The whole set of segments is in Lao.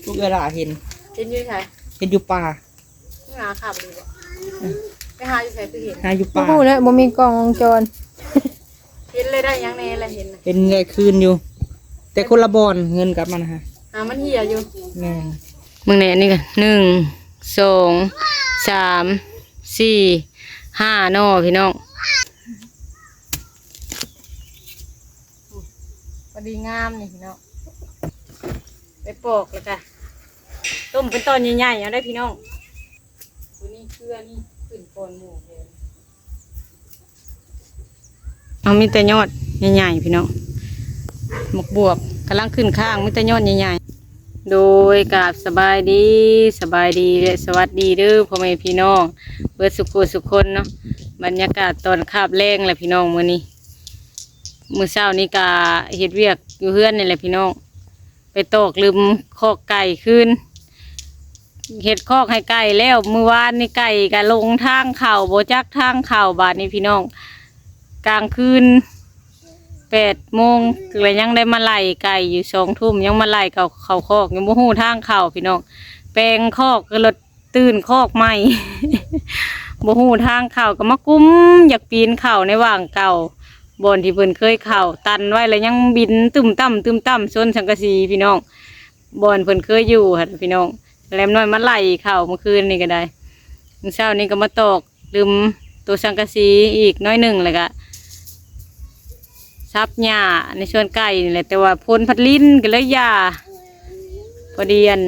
ລູກເອື້ອຍຫຼ້າເຫັນ ເຫັນຢູ່ໃສ? ເຫັນຢູ່ປ່າ. ຫາຄັກດີບໍ່? ໄປຫາຢູ່ໃສຄືເຫັນ? ຫາຢູ່ປ່າ. ບໍ່ຮູ້ແລ້ວ ບໍ່ມີກ້ອງວົງຈອນ. ເຫັນເລີຍໄດ້ຫຍັງແດ່ລະເຫັນນະ? ເຫັນເງິນຄືນຢູ່ ແຕ່ຄົນລະບ່ອນ ເງິນກັບມັນນະ. ຫາມັນເຫ່ຍຢູ່. ແມ່ນ. ເບິ່ງແດ່ ອັນນີ້ກໍ ໜຶ່ງ ສອງ ສາມ ສີ່ ຫ້າໜໍ່ພີ່ນ້ອງ. ພໍດີງາມນີ້ພີ່ນ້ອງ ໄປປອກແລ້ວກະຕົ້ມເປັນຕອນໃຫຍ່ໆ ເອົາໄດ້ພີ່ນ້ອງ. ຕົວນີ້ເຄືອນີ້ຂຶ້ນກ່ອນໝູ່ແລ້ວ. ເອົາມີແຕ່ຍອດໃຫຍ່ໆ ພີ່ນ້ອງ. ໝາກບວບກຳລັງຂຶ້ນຄ້າງ ມີແຕ່ຍອດໃຫຍ່ໆ. ໂດຍ ກາບສະບາຍດີ ສະບາຍດີ ແລະ ສະຫວັດດີເດີພໍ່ແມ່ພີ່ນ້ອງເບິດສຸຂູສຸຄົນເນາະ. ບັນຍາກາດຕອນຄາບແລງແຫຼະພີ່ນ້ອງ ມື້ນີ້ ມື້ເຊົ້ານີ້ກະເຮັດວຽກຢູ່ເຮືອນນີ້ແຫຼະພີ່ນ້ອງ. ໄປຕອກລຶມຄອກໄກ່ຄືນ ເຮັດຄອກໃຫ້ໄກ່ແລ້ວ. ມື້ວານນີ້ໄກ່ກະຫຼົງທາງເຂົ້າ ບໍ່ຈັກທາງເຂົ້າ. ບາດນີ້ພີ່ນ້ອງ ກາງຄືນແປດໂມງ ລະຍັງໄດ້ມາໄລ່ໄກ່ຢູ່ ສອງທຸ່ມ ຍັງມາໄລ່ເຂົ້າ ເຂົ້າຄອກ ຍັງບໍ່ຮູ້ທາງເຂົ້າພີ່ນ້ອງ. ແປງຄອກກໍລົດ ຕື່ນຄອກໃໝ່ ບໍ່ຮູ້ທາງເຂົ້າ ກໍມາກຸມຢາກປີນເຂົ້າໃນຫວ່າງເກົ່າ ບ່ອນທີ່ເພິ່ນເຄີຍເຂົ້າ ຕັນໄວ້ແລ້ວຍັງບິນຕຶ້ມຕ່ຳຕຶ້ມຕ່ຳຊົນສັງກະສີພີ່ນ້ອງ. ບ່ອນເພິ່ນເຄີຍຢູ່ຫັ້ນພີ່ນ້ອງ ແຫຼມນ້ອຍມາໄລ່ເຂົ້າມື້ຄືນນີ້ກໍໄດ້. ມື້ເຊົ້ານີ້ກໍມາຕອກລຶມໂຕສັງກະສີອີກໜ້ອຍໜຶ່ງ ແລ້ວກໍ ສັບຫຍ້າໃນສວນໄກ່ນີ້ແຫຼະ ແຕ່ວ່າຝົນພັດລິນກໍເລີຍຢ່າ. ພໍດີອັນ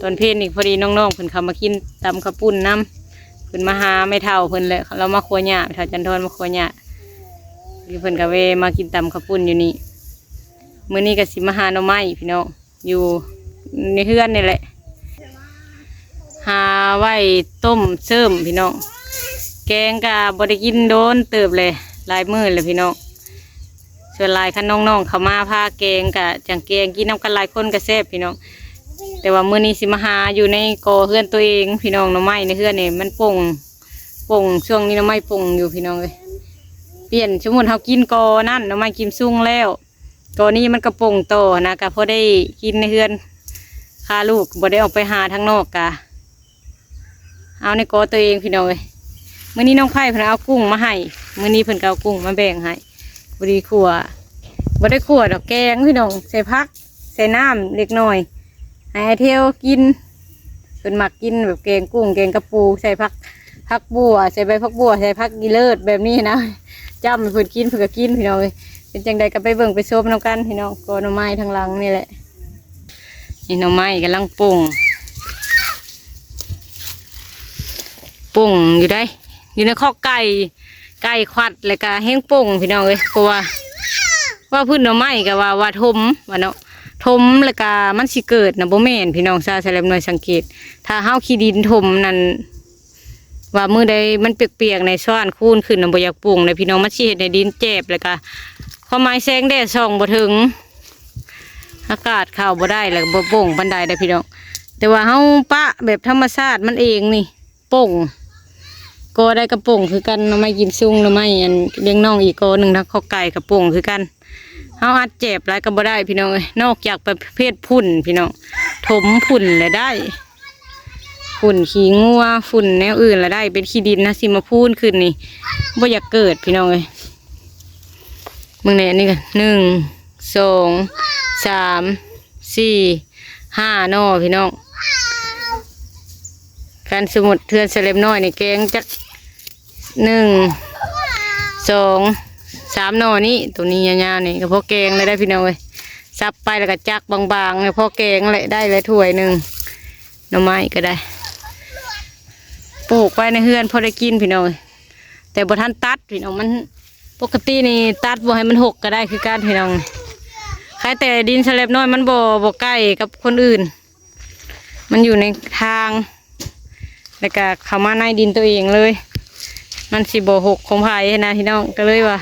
ຕອນເພນນີ້ພໍດີນ້ອງໆເພິ່ນເຂົ້າມາກິນຕຳເຂົ້າປຸ້ນນຳ ເພິ່ນມາຫາແມ່ເຖົ້າເພິ່ນແຫຼະ ລາວມາຄົວຫຍ້າ ແມ່ເຖົ້າຈັນທອນມາຄົວຫຍ້າ ເພິ່ນກໍແວ່ມາກິນຕຳເຂົ້າປຸ້ນຢູ່ນີ້. ມື້ນີ້ກໍຊິມາຫາໜໍ່ໄມ້ພີ່ນ້ອງ ຢູ່ໃນເຮືອນນີ້ແຫຼະ ຫາໄວ້ຕົ້ມເສີມພີ່ນ້ອງ. ແກງກະບໍ່ໄດ້ກິນໂດນເຕີບແຫຼະ ຫຼາຍມື້ແລ້ວພີ່ນ້ອງ. ສ່ວນຫຼາຍຄັນນ້ອງໆເຂົ້າມາພາແກງກະຈັ່ງແກງກິນນຳກັນຫຼາຍຄົນກະແຊບພີ່ນ້ອງ. ແຕ່ວ່າມື້ນີ້ຊິມາຫາຢູ່ໃນກໍເຮືອນຕົວເອງພີ່ນ້ອງ. ໜໍ່ໄມ້ໃນເຮືອນນີ້ມັນປົ່ງ ປົ່ງ ຊ່ວງນີ້ໜໍ່ໄມ້ປົ່ງຢູ່ພີ່ນ້ອງເອີຍ. ປ່ຽນ ສົມມຸດເຮົາກິນກໍນັ້ນ ໜໍ່ໄມ້ກິນສຸງແລ້ວ ກໍນີ້ມັນກໍປົ່ງຕໍ່ນະ ກໍພໍໄດ້ກິນໃນເຮືອນ ຄາລູກບໍ່ໄດ້ອອກໄປຫາທາງນອກ ກະເອົາໃນກໍຕົວເອງພີ່ນ້ອງເອີຍ. ມື້ນີ້ນ້ອງໄພເພິ່ນເອົາກຸ້ງມາໃຫ້ ມື້ນີ້ເພິ່ນກໍເອົາກຸ້ງມາແບ່ງໃຫ້. ພໍດີຂົ້ວ ບໍ່ໄດ້ຂົ້ວດອກ ແກງພີ່ນ້ອງ ໃສ່ຜັກ ໃສ່ນ້ຳເລັກນ້ອຍ ໃຫ້ອ້າຍເທວກິນ. ເພິ່ນມັກກິນແບບແກງກຸ້ງ ແກງກະປູ ໃສ່ຜັກ ຜັກບົ່ວ ໃສ່ໃບຜັກບົ່ວ ໃສ່ຜັກອີເລີດແບບນີ້ນະ ຈ້ຳໃຫ້ເພິ່ນກິນ ເພິ່ນກໍກິນພີ່ນ້ອງເອີຍ. ເປັນຈັ່ງໃດກໍໄປເບິ່ງໄປຊົມນຳກັນພີ່ນ້ອງ. ກໍໜໍ່ໄມ້ທາງຫຼັງນີ້ແຫຼະ ນີ້ໜໍ່ໄມ້ກຳລັງປົ່ງ ປົ່ງຢູ່ໃດ ຢູ່ໃນຄອກໄກ່ ໄກ່ຂວັດ ແລ້ວກະແຮງປົ່ງພີ່ນ້ອງເອີຍ. ເພາະວ່າ ວ່າພື້ນໜໍ່ໄມ້ກໍວ່າ ວ່າຖົມວ່າເນາະ ຖົມແລ້ວກະມັນຊິເກີດນະ ບໍ່ແມ່ນພີ່ນ້ອງ. ຊາວສະແລັບນ້ອຍສັງເກດ ຖ້າເຮົາຂີ້ດິນຖົມນັ້ນ ວ່າມື້ໃດມັນປຽກໆໃນຊວນຄູນຂຶ້ນນະ ບໍ່ຢາກປຸ້ງໃດພີ່ນ້ອງ ມັນຊິເຮັດໃຫ້ດິນແຈບ ແລ້ວກະຄວາມໝາຍແສງແດດສ່ອງບໍ່ເຖິງ ອາກາດເຂົ້າບໍ່ໄດ້ ແລ້ວກະບໍ່ປົ່ງປານໃດໃດພີ່ນ້ອງ. ແຕ່ວ່າເຮົາປະແບບທຳມະຊາດມັນເອງນີ້ ປົ່ງ ກໍໄດ້ກະປົ່ງຄືກັນ ໜໍ່ໄມ້ກິນຊຸງ ໜໍ່ໄມ້ອັນລ້ຽງນ້ອງອີກກໍໜຶ່ງ ທັງຄອກໄກ່ກະປົ່ງຄືກັນ. ເຮົາອັດແຈບຫຼາຍກໍບໍ່ໄດ້ພີ່ນ້ອງເອີຍ ນອກຈາກປະເພດຝຸ່ນພີ່ນ້ອງ ຖົມຝຸ່ນແຫຼະໄດ້ ຝຸ່ນຂີ້ງົວ ຝຸ່ນແນວອື່ນລະໄດ້ ເປັນຂີ້ດິນນະ ຊິມາພູນຂຶ້ນນີ້ ບໍ່ຢາກເກີດພີ່ນ້ອງເອີຍ. ເບິ່ງແດ່ ອັນນີ້ກໍ ໜຶ່ງ ສອງ ສາມ ສີ່ ຫ້າໜໍ່ພີ່ນ້ອງ. ຄັນສົມມຸດເຮືອນສະເລັບນ້ອຍນີ້ ແກງຈັກ ໜຶ່ງ ສອງ ສາມໜໍ່ນີ້ ໂຕນີ້ຍາວໆນີ້ ກໍພໍແກງແລ້ວໄດ໋ພີ່ນ້ອງເອີຍ. ສັບໄປແລ້ວກໍຈັກບາງໆ ແລ້ວພໍແກງແຫຼະ ໄດ້ແລ້ວຖ້ວຍໜຶ່ງ. ໜໍ່ໄມ້ກໍໄດ້ ປູກໄວ້ໃນເຮືອນພໍໄດ້ກິນພີ່ນ້ອງເອີຍ ແຕ່ບໍ່ທັນຕັດພີ່ນ້ອງ. ມັນ ປົກກະຕິນີ້ຕັດບໍ່ໃຫ້ມັນຫົກກໍໄດ້ຄືກັນພີ່ນ້ອງ. ໃຄແຕ່ດິນສະເລັບນ້ອຍ ມັນບໍ່ ບໍ່ໃກ້ກັບຄົນອື່ນ ມັນຢູ່ໃນທາງ ແລ້ວກະເຂົ້າມາໃນດິນຕົວເອງເລີຍ ມັນຊິບໍ່ຫົກຂອງໃຜຫັ້ນນະພີ່ນ້ອງ. ກໍເລີຍວ່າ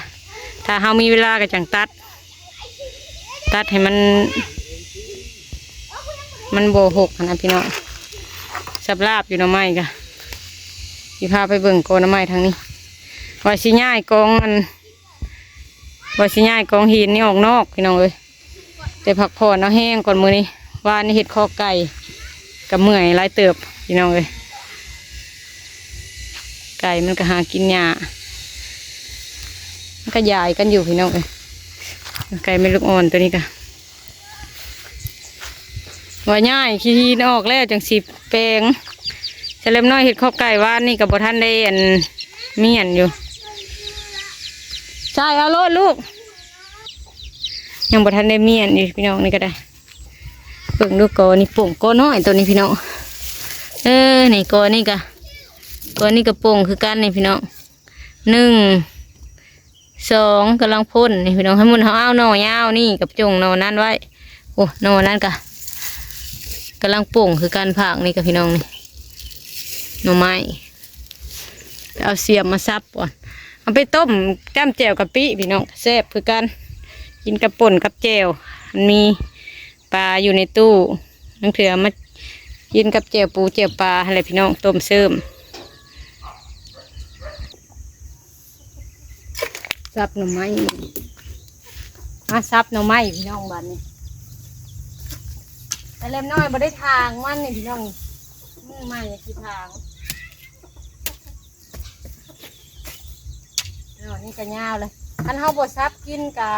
ຖ້າເຮົາມີເວລາກໍຈັ່ງຕັດ ຕັດໃຫ້ມັນ ມັນບໍ່ຫົກຫັ້ນນະພີ່ນ້ອງ. ສັບລາບຢູ່ໜໍ່ໄມ້ກະ ຊິພາໄປເບິ່ງກໍໜໍ່ໄມ້ທາງນີ້ ວ່າຊິຍ້າຍກອງອັນ ວ່າຊິຍ້າຍກອງຫີນນີ້ອອກນອກພີ່ນ້ອງເອີຍ. ແຕ່ພັກຜ່ອນເອົາແຮງກ່ອນມື້ນີ້ ວານນີ້ເຮັດຄອກໄກ່ ກໍເມື່ອຍຫຼາຍເຕີບພີ່ນ້ອງເອີຍ. ໄກ່ມັນກໍຫາກິນຫຍ້າ ມັນກໍຢາຍກັນຢູ່ພີ່ນ້ອງເອີຍ. ໄກ່ແມ່ລູກອ່ອນຕົວນີ້ກໍ ວ່າຍ້າຍຂີ້ຫີນອອກແລ້ວຈັ່ງຊິແປງ. ສະເລັມນ້ອຍເຮັດຄອກໄກ່ວານນີ້ກໍບໍ່ທັນໄດ້ອັນມ້ຽນຢູ່. ໃສ່ເອົາໂລດລູກ ຍັງບໍ່ທັນໄດ້ມ້ຽນຢູ່ພີ່ນ້ອງ. ນີ້ກໍໄດ້ ເບິ່ງດູ ກໍນີ້ປົ່ງກໍນ້ອຍຕົວນີ້ພີ່ນ້ອງ. ເອີ ນີ້ກໍນີ້ກໍ ກໍນີ້ກໍປົ່ງຄືກັນນີ້ພີ່ນ້ອງ. ໜຶ່ງ ສອງ ກຳລັງພົ້ນນີ້ພີ່ນ້ອງ. ໃຫ້ໝູ່ເຮົາເອົາໜໍ່ຍາວນີ້ກັບຈົ່ງໜໍ່ນັ້ນໄວ້. ໂອ້ ໜໍ່ນັ້ນກະກຳລັງປົ່ງຄືກັນ. ພາກນີ້ກະພີ່ນ້ອງນີ້ ໜໍ່ໄມ້ ເອົາສຽມມາສັບກ່ອນ ເອົາໄປຕົ້ມຈ້ຳແຈ່ວກະປິພີ່ນ້ອງ ແຊບຄືກັນ. ກິນກັບປົ່ນກັບແຈ່ວ ມັນມີປາຢູ່ໃນຕູ້ ລາງເທື່ອມາກິນກັບແຈ່ວປູແຈ່ວປາຫັ້ນແຫຼະພີ່ນ້ອງ ຕົ້ມເສີມ. ສັບໜໍ່ໄມ້ ມາສັບໜໍ່ໄມ້ພີ່ນ້ອງ ບາດນີ້. ສະເລັມນ້ອຍບໍ່ໄດ້ຖາງມັນນີ້ພີ່ນ້ອງ ມື້ໃໝ່ຊິຖາງ. ເນາະ ນີ້ກໍຍາວເລີຍ ຄັນເຮົາບໍ່ສັບກິນກະ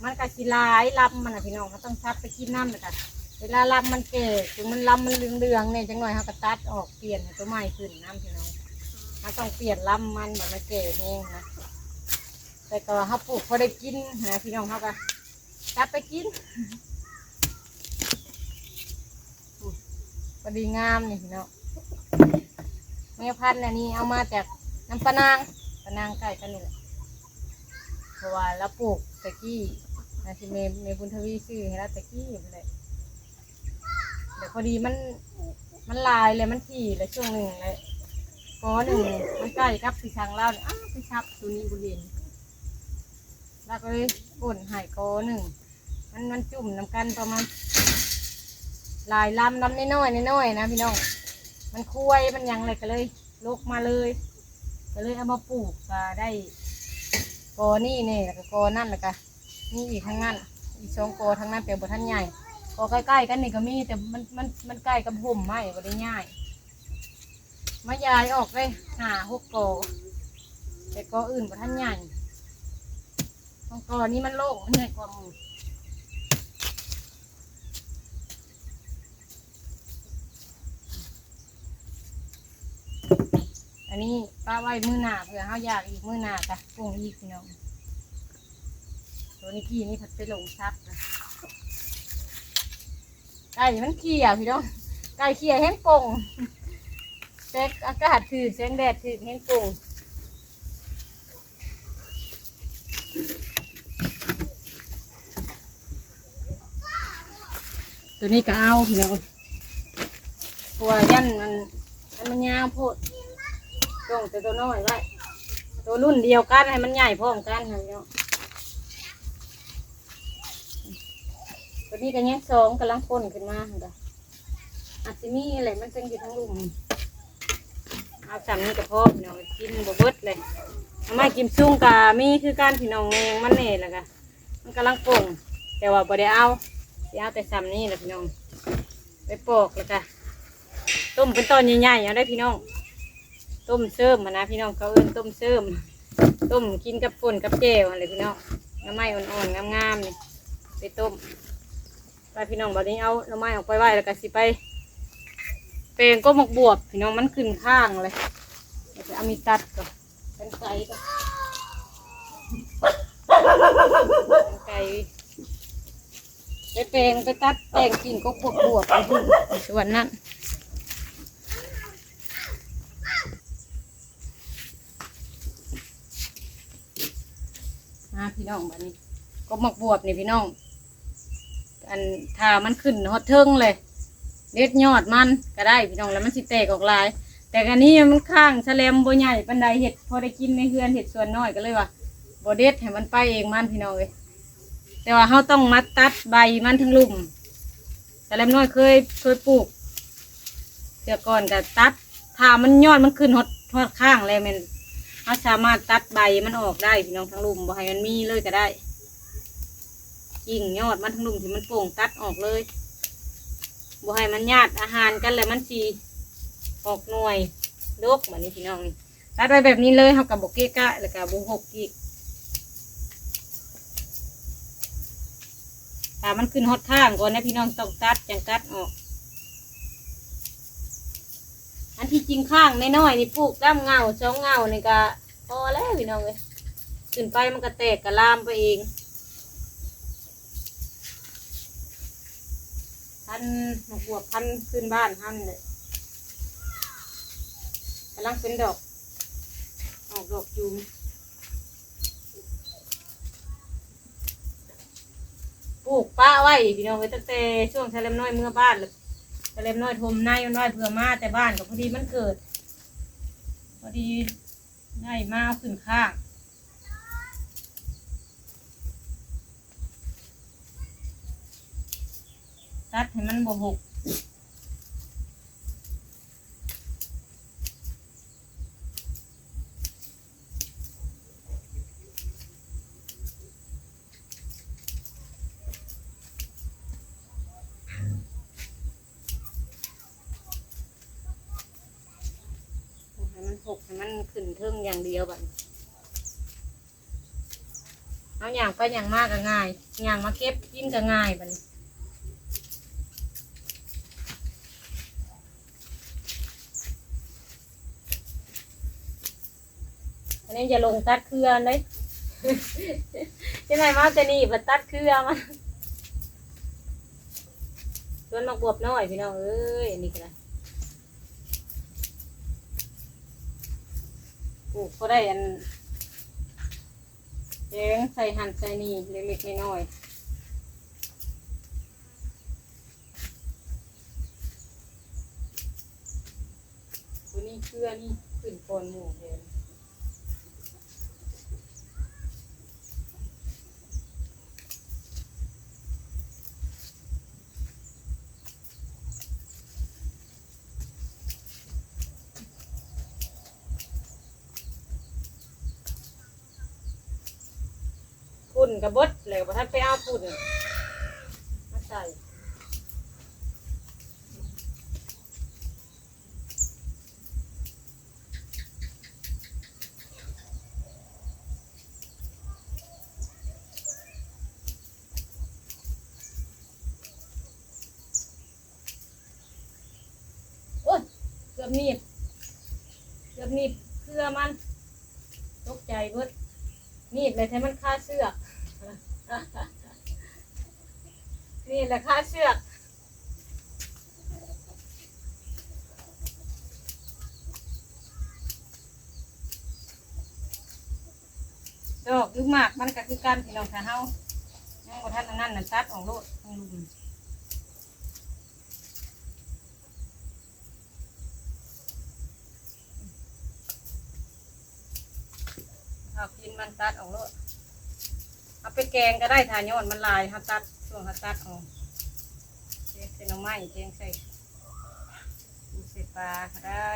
ມັນກໍຊິຫຼາຍລຳມັນນະພີ່ນ້ອງ. ເຮົາຕ້ອງສັບໄປກິນນຳ ແລ້ວກໍເວລາລຳມັນແກ່ ຈົນມັນລຳມັນເຫຼືອງໆແດ່ ຈັກໜ້ອຍເຮົາກໍຕັດອອກ ປ່ຽນໃຫ້ຕົວໃໝ່ຂຶ້ນນຳພີ່ນ້ອງ. ເຮົາຕ້ອງປ່ຽນລຳມັນ ບັດມັນແກ່ແຮງນະ. ແຕ່ກໍເຮົາປູກພໍໄດ້ກິນນະພີ່ນ້ອງ ເຮົາກໍຕັດໄປກິນ. ພໍດີງາມນີ້ເນາະ. ແມ່ພັນອັນນີ້ເອົາມາຈາກນຳປານາງ ປານາງໃກ້ກັນນີ້ແຫຼະ ເພາະວ່າລາວປູກແຕ່ກີ້ ນາຊິແມ່ ແມ່ບຸນທະວີຊື້ໃຫ້ລາວແຕ່ກີ້ພຸ້ນແຫຼະ. ແຕ່ພໍດີມັນ ມັນຫຼາຍແລ້ວ ມັນຖີ່ແລ້ວຊ່ວງໜຶ່ງແຫຼະ ກໍໜຶ່ງ ມັນໃກ້ກັບທີ່ສັງລາວນີ້ ອ້າວ ໄປສັບໂຕນີ້ບໍ່ເຫັນ ລາວກໍເລີຍໂອນໃຫ້ກໍໜຶ່ງ. ມັນ ມັນຈຸ່ມນຳກັນປະມານຫຼາຍລຳ ລຳນ້ອຍໆ ນ້ອຍໆ ນະພີ່ນ້ອງ. ມັນຄວາຍມັນຫຍັງແລ້ວກໍເລີຍລົກມາເລີຍ ກໍເລີຍເອົາມາປູກ ກໍໄດ້ກໍນີ້ແດ່ ແລ້ວກໍກໍນັ້ນ ແລ້ວກໍມີອີກທາງນັ້ນ ອີກສອງກໍທາງນັ້ນ ແຕ່ບໍ່ທັນໃຫຍ່. ກໍໃກ້ໆກັນນີ້ກໍມີ ແຕ່ມັນ ມັນ ມັນໃກ້ກັບຮົ່ມໄມ້ ບໍ່ໄດ້ຍ້າຍ. ມາຢາຍອອກໄດ້ຫ້າຫົກກໍ ແຕ່ກໍອື່ນບໍ່ທັນໃຫຍ່. ຂອງກໍນີ້ມັນໂລ່ງ ມັນໃຫຍ່ກວ່າໝູ່. ອັນນີ້ປະໄວ້ມື້ໜ້າ ເພື່ອເຮົາຢາກອີກ ມື້ໜ້າກະປຸງອີກພີ່ນ້ອງ. ໂຕນີ້ກີ້ນີ້ພັດໄປລົງສັບນະ. ໄກ່ມັນເຂ້ຍພີ່ນ້ອງ ໄກ່ເຂ້ຍແຮງປົ່ງ ແສງອາກາດຖືກ ແສງແດດຖືກແຮງປົ່ງ. ໂຕນີ້ກໍເອົາພີ່ນ້ອງ ເພາະວ່າຢ້ານມັນ ມັນຍາວໂພດ ຈົ່ງແຕ່ໂຕນ້ອຍໄວ້ ໂຕລຸ້ນດຽວກັນ ໃຫ້ມັນໃຫຍ່ພ້ອມກັນຫັ້ນເນາະ. ໂຕນີ້ກໍຍັງສອງ ກຳລັງພົ້ນຂຶ້ນມາຫັ້ນກະ ອາດຊິມີແຫຼະ ມັນຈັ່ງຢູ່ທາງລຸ່ມ. ເອົາສ່ຳນີ້ກໍພໍພີ່ນ້ອງ ກິນບໍ່ເບິດເລີຍ. ໜໍ່ໄມ້ກິມຊຸງກໍມີຄືກັນພີ່ນ້ອງ ແໜງມັນແດ່ ແລ້ວກໍມັນກຳລັງປົ່ງ ແຕ່ວ່າບໍ່ໄດ້ເອົາ ຊິເອົາແຕ່ສ່ຳນີ້ແຫຼະພີ່ນ້ອງ ໄປປອກ ແລ້ວກໍຕົ້ມເປັນຕອນໃຫຍ່ໆ ເອົາໄດ໋ພີ່ນ້ອງ. ຕົ້ມເສີມຫັ້ນນະພີ່ນ້ອງ ເຂົາເອີ້ນຕົ້ມເສີມ ຕົ້ມກິນກັບປົ່ນກັບແຈ່ວຫັ້ນແຫຼະພີ່ນ້ອງ. ໜໍ່ໄມ້ອ່ອນໆ ງາມໆ ນີ້ ໄປຕົ້ມ. ໄປພີ່ນ້ອງ ບັດນີ້ເອົາໜໍ່ໄມ້ອອກໄປໄວ້ ແລ້ວກໍຊິໄປແປງກົກໝາກບວບພີ່ນ້ອງ ມັນຂຶ້ນຄ້າງເລີຍ. ເອົາມີດຕັດກ່ອນ ກັນໄກກ່ອນ ກັນໄກ ໄປແປງ ໄປຕັດແປງກິ່ງກົກໝາກບວບຢູ່ສວນນັ້ນ. ມາພີ່ນ້ອງ ບັດນີ້ກົກໝາກບວບນີ້ພີ່ນ້ອງ ອັນຖ້າມັນຂຶ້ນຮອດເທິງເລີຍ ເດັດຍອດມັນກໍໄດ້ພີ່ນ້ອງ ແລ້ວມັນຊິແຕກອອກຫຼາຍ. ແຕ່ອັນນີ້ມັນຄ້າງສະແລມ ບໍ່ໃຫຍ່ປານໃດ ເຮັດພໍໄດ້ກິນໃນເຮືອນ ເຮັດສວນນ້ອຍ ກໍເລີຍວ່າບໍ່ເດັດ ໃຫ້ມັນໄປເອງມັນພີ່ນ້ອງເອີຍ. ແຕ່ວ່າເຮົາຕ້ອງມາຕັດໃບມັນທັງລຸ່ມ. ສະແລມນ້ອຍເຄີຍ ເຄີຍປູກເທື່ອກ່ອນກໍຕັດ ຖ້າມັນຍອດມັນຂຶ້ນຮອດ ຮອດຂ້າງແລ້ວແມ່ນ ເຮົາສາມາດຕັດໃບມັນອອກໄດ້ພີ່ນ້ອງ ທັງລຸ່ມ ບໍ່ໃຫ້ມັນມີເລີຍກໍໄດ້. ກິ່ງຍອດມັນທັງລຸ່ມທີ່ມັນໂປ່ງ ຕັດອອກເລີຍ. ບໍ່ໃຫ້ມັນຍາດອາຫານກັນ ແລ້ວມັນຊິອອກໜ່ວຍດົກ. ບັດນີ້ພີ່ນ້ອງ ຕັດໄວ້ແບບນີ້ເລີຍ ເຮົາກໍບໍ່ເກະກະ ແລ້ວກໍບໍ່ຮົກອີກ. ຖ້າມັນຂຶ້ນຮອດຂ້າງກ່ອນນະພີ່ນ້ອງ ຕ້ອງຕັດ ຈັ່ງຕັດອອກ. ອັນທີ່ຈິງຂ້າງນ້ອຍໆນີ້ ປູກສາມເຫງົ້າ ສອງເຫງົ້ານີ້ກໍພໍແລ້ວພີ່ນ້ອງເອີຍ. ຂຶ້ນໄປມັນກໍແຕກກໍລາມໄປເອງ. ພັນໝາກບວບ ພັນພື້ນບ້ານເຮົານີ້ແຫຼະ ກຳລັງເປັນດອກ ອອກດອກຈູມ. ປູກປະໄວ້ພີ່ນ້ອງເອີຍ ຕັ້ງແຕ່ຊ່ວງສະແລມນ້ອຍເມືອບ້ານ ສະແລມນ້ອຍຖົມນາຍົນໄວ້ ເພື່ອມາແຕ່ບ້ານ ກໍພໍດີມັນເກີດ ພໍດີໄດ້ມາເອົາຂຶ້ນຄ້າງ. ຕັດໃຫ້ມັນບໍ່ຫົກ. ໃຫ້ມັນຫົກ ໃຫ້ມັນຂຶ້ນເທິງຢ່າງດຽວບັດນີ້. ເຮົາຍ່າງໄປຍ່າງມາກໍງ່າຍ ຍ່າງມາເກັບກິນກໍງ່າຍບັດນີ້. ອັນນີ້ຢ່າຫຼົງຕັດເຄືອເດ້ ຈັ່ງໃດມາແຕ່ນີ້ບັດຕັດເຄືອມາ. ສວນໝາກບວບນ້ອຍພີ່ນ້ອງເອີຍ ອັນນີ້ກໍໄດ້ ປູກພໍໄດ້ອັນ ແກງໃສ່ຫັ້ນໃສ່ນີ້ເລັກໆນ້ອຍໆ. ຕົວນີ້ເຄືອນີ້ຂຶ້ນກ່ອນໝູ່ແທ້. ຝຸ່ນກໍເບິດແລ້ວ ບໍ່ທັນໄປເອົາຝຸ່ນມາໃສ່. ໂອ້ຍ ເກືອບໜີບ ເກືອບໜີບເຄືອມັນ ຕົກໃຈເບິດ. ໜີບແລ້ວແທ້ມັນຄາເຊືອກ ໜີບແລ້ວຄາເຊືອກ. ດອກຫຼືໝາກມັນກໍຄືກັນພີ່ນ້ອງ ຖ້າເຮົາຍັງບໍ່ທັນອັນນັ້ນນະ ຕັດອອກໂລດ ເອົາກິນມັນຕັດອອກໂລດ ເອົາໄປແກງກໍໄດ້ ຖ້າຍອດມັນຫຼາຍ ເຮົາຕັດ ຊ່ວງເຮົາຕັດອອກ ແກງໃສ່ໜໍ່ໄມ້ ແກງໃສ່ ປູໃສ່ປາກໍໄດ້.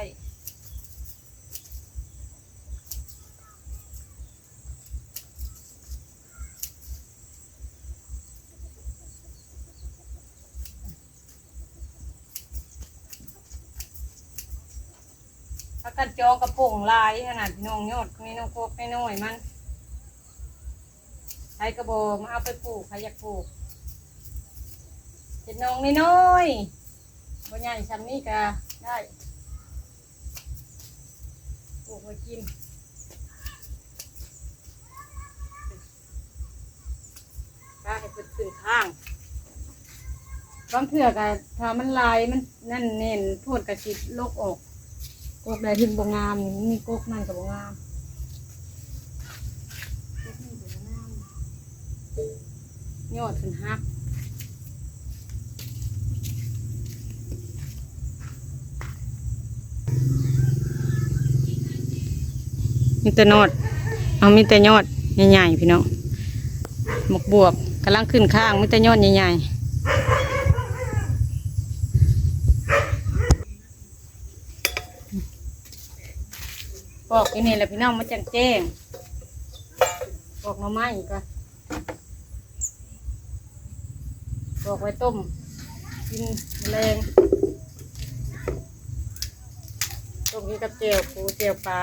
ພາກັນຈອງກະປົງຫຼາຍຂະໜາດພີ່ນ້ອງ ຍອດນ້ອຍໆ ກົກນ້ອຍໆມັນ ໃຜກໍບໍ່ມາເອົາໄປປູກ ໃຜຢາກປູກ ເຮັດໜອງນ້ອຍໆ ບໍ່ໃຫຍ່ຊ່ຳນີ້ກໍໄດ້ ປູກໄວ້ກິນ ກະໃຫ້ເພິ່ນຂຶ້ນຄ້າງ. ບາງເທື່ອກໍຖ້າມັນຫຼາຍ ມັນນັ້ນແໜ້ນໂພດ ກໍຊິຫຼົກອອກ ກົກໃດທີ່ບໍ່ງາມ ມີກົກນັ້ນກໍບໍ່ງາມ ຍອດເພິ່ນຫັກ ມີແຕ່ຍອດ ເອົາ ມີແຕ່ຍອດໃຫຍ່ໆ ພີ່ນ້ອງ ໝາກບວບກຳລັງຂຶ້ນຄ້າງ ມີແຕ່ຍອດໃຫຍ່ໆ. ປອກຢູ່ນີ້ແຫຼະພີ່ນ້ອງ ມັນຈັ່ງແຈ້ງ ປອກໜໍ່ໄມ້ກໍ ປອກໄວ້ຕົ້ມ ກິນແລງ ຕົ້ມກິນກັບແຈ່ວປູ ແຈ່ວປາ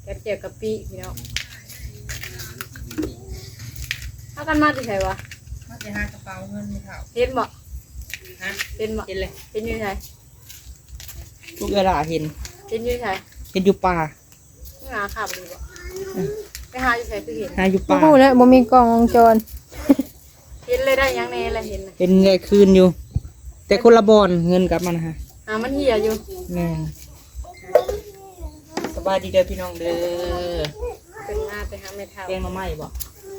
ກັບແຈ່ວກະປິພີ່ນ້ອງ. ພາກັນມາແຕ່ໃສວະ? ມາແຕ່ຫາກະເປົາເງິນແມ່ເຖົ້າ. ເຫັນບໍ່? ຮະ? ເຫັນບໍ່? ເຫັນເລີຍ. ເຫັນຢູ່ໃສ? ລູກເອື້ອຍຫຼ້າເຫັນ. ເຫັນຢູ່ໃສ? ເຫັນຢູ່ປ່າ. ຫາຄັກດີບໍ່? ອືມ ໄປຫາຢູ່ໃສຄືເຫັນ? ຫາຢູ່ປ່າ. ບໍ່ຮູ້ແຫຼະ ບໍ່ມີກ້ອງວົງຈອນ. ເຫັນເລີຍ ໄດ້ຫຍັງແດ່ລະເຫັນນະ? ເຫັນເອື້ອຍຄືນຢູ່ ແຕ່ຄົນລະບ່ອນ ເງິນກັບມັນນະ. ຫາມັນເຫ່ຍຢູ່. ແມ່ນ. ສະບາຍດີເດີພີ່ນ້ອງເດີ. ເພິ່ນມາແຕ່ຫາແມ່ເຖົ້າ. ແກງໜໍ່ໄມ້ບໍ່?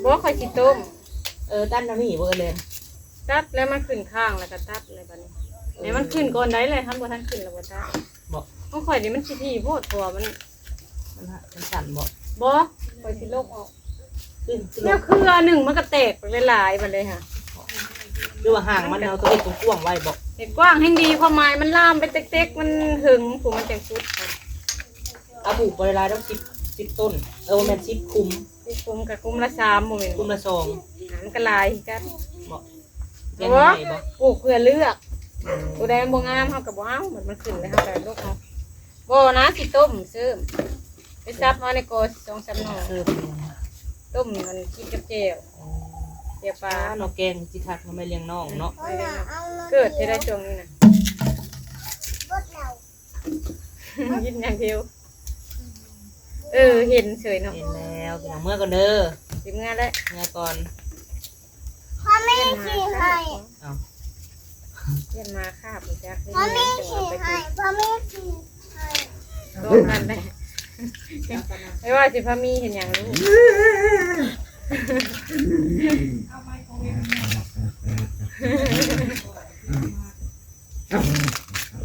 ບໍ່ ຂ້ອຍຊິຕົ້ມ. ເອີ ຕັດອັນນີ້ບໍ່ເອີຍແລນ? ຕັດແລ້ວ ມັນຂຶ້ນຄ້າງແລ້ວກໍຕັດແລ້ວບັດນີ້. ເອີ ໃຫ້ມັນຂຶ້ນກ່ອນໄດ້ແຫຼະ ຄັນບໍ່ທັນຂຶ້ນແລ້ວບໍ່ຕັດ. ບໍ່ ຂອງຂ້ອຍນີ້ມັນຊິຖີ່ໂພດ ເພາະວ່າມັນ ມັນ ມັນສັ້ນບໍ່? ບໍ່ ຂ້ອຍຊິລົກອອກ. ຄື ຄື ແນວເຄືອໜຶ່ງມັນກໍແຕກໄປຫຼາຍໆບັດເລີຍຫະ. ຫຼືວ່າຫາງມັນເຮົາຕ້ອງເຮັດກວ້າງໆໄວ້ບໍ່? ເຮັດກວ້າງແຮ່ງດີ ຄວາມໝາຍມັນລາມໄປເຕັກໆ ມັນເຫິງ ຜູ້ມັນຈັ່ງສຸດ. ເອົາປູກບໍ່ໄດ້ຫຼາຍດອກ ສິບ ສິບຕົ້ນ. ເອີ ບໍ່ແມ່ນ ສິບຄຸ້ມ. ສິບຄຸ້ມກໍຄຸ້ມລະສາມ ບໍ່ແມ່ນ ຄຸ້ມລະສອງ. ອ່າ ມັນກໍຫຼາຍຄືກັນ. ບໍ່ ແມ່ນບໍ່? ປູກເພື່ອເລືອກ. ອືມ ຜູ້ໃດມັນບໍ່ງາມເຮົາກໍບໍ່ເອົາ ມັນ ມັນຂຶ້ນແລ້ວເຮົາກໍລົກເອົາ. ບໍ່ນະ ຊິຕົ້ມເສີມ ໄປສັບມາໃນກໍສອງສາມໜໍ່ ເສີມ ຕົ້ມມັນກິນກັບແຈ່ວ. ອໍ ແຈ່ວປາ. ອ້າ ນ້ອງແກງຊິຄັກເນາະ ແມ່ລ້ຽງນ້ອງເນາະ. ເອີ ເກີດເທື່ອໃດຊ່ວງນີ້ນະ? ກິນຢ່າງດຽວ. ເອີ ເຫັນເສີຍເນາະ. ເຫັນແລ້ວ ພີ່ນ້ອງ ເມືອກ່ອນເດີ. ຊິເມືອແລ້ວ ເມືອກ່ອນ. ພໍ່ແມ່ຊິໃຫ້ ເອົ້າ ຢ້ານໝາຄາບ ບໍ່ຈັກ ພໍ່ແມ່ຊິໃຫ້ ພໍ່ແມ່ຊິໃຫ້. ໂດນມັນແຫຼະ. ໄປວ່າຊິພາມີເຮັດຫຍັງລູກ?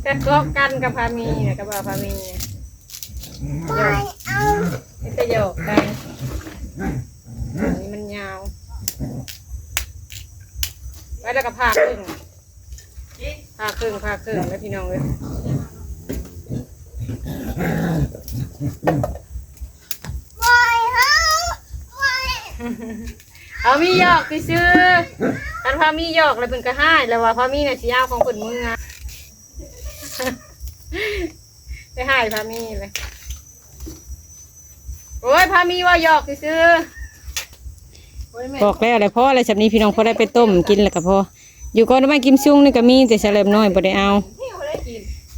ແຕ່ເກາະກັນກັບພາມີນະ ກັບບ່າວພາມີນະ ໄປເອົາ ມີແຕ່ຫຍອກກັນ. ອັນນີ້ມັນຍາວ ໄປແລ້ວກໍຜ່າເຄິ່ງ ຜ່າເຄິ່ງ ຜ່າເຄິ່ງແລ້ວພີ່ນ້ອງເອີຍ. ເຮົາມີຫຍອກຊື່ໆ ຄັນພາມີຫຍອກແລ້ວເພິ່ນກໍຮ້າຍແລ້ວວ່າ ພາມີນະຊິເອົາຂອງເພິ່ນເມືອ ໄປຮ້າຍພາມີເລີຍ. ໂອ້ຍ ພາມີເວົ້າຫຍອກຊື່ໆ. ໂອ້ຍ ແມ່ນ ປອກແລ້ວແຫຼະ ພໍແລ້ວ ສ່ຳນີ້ພີ່ນ້ອງ ພໍໄດ້ໄປຕົ້ມກິນແລ້ວກໍພໍ. ຢູ່ກ່ອນ ໜໍ່ໄມ້ກິມຊຸງນີ້ກໍມີ ແຕ່ສະແລັບນ້ອຍບໍ່ໄດ້ເອົາ.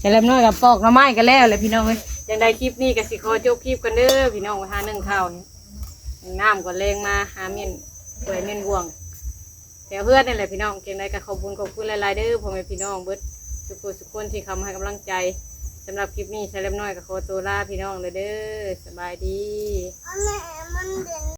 ສະແລັບນ້ອຍກໍປອກໜໍ່ໄມ້ກໍແລ້ວແຫຼະພີ່ນ້ອງເອີຍ. ຈັ່ງໃດຄລິບນີ້ກໍຊິຂໍຈົບຄລິບກ່ອນເດີພີ່ນ້ອງ ໄປຫາໜຶ້ງເຂົ້າ ໜຶ້ງນ້ຳກ່ອນ ແລງມາຫາມ້ຽນຖ້ວຍມ້ຽນບ່ວງ ແຖວເຮືອນນີ້ແຫຼະພີ່ນ້ອງ. ຈັ່ງໃດກໍຂອບຄຸນຂອບຄຸນຫຼາຍໆເດີ ພໍ່ແມ່ພີ່ນ້ອງເບິດສຸກຜູ້ສຸກຄົນທີ່ເຂົ້າມາໃຫ້ກຳລັງໃຈ. ສຳລັບຄລິບນີ້ ສະແລັບນ້ອຍກໍຂໍຕົວລາພີ່ນ້ອງເລີຍເດີ. ສະບາຍດີ.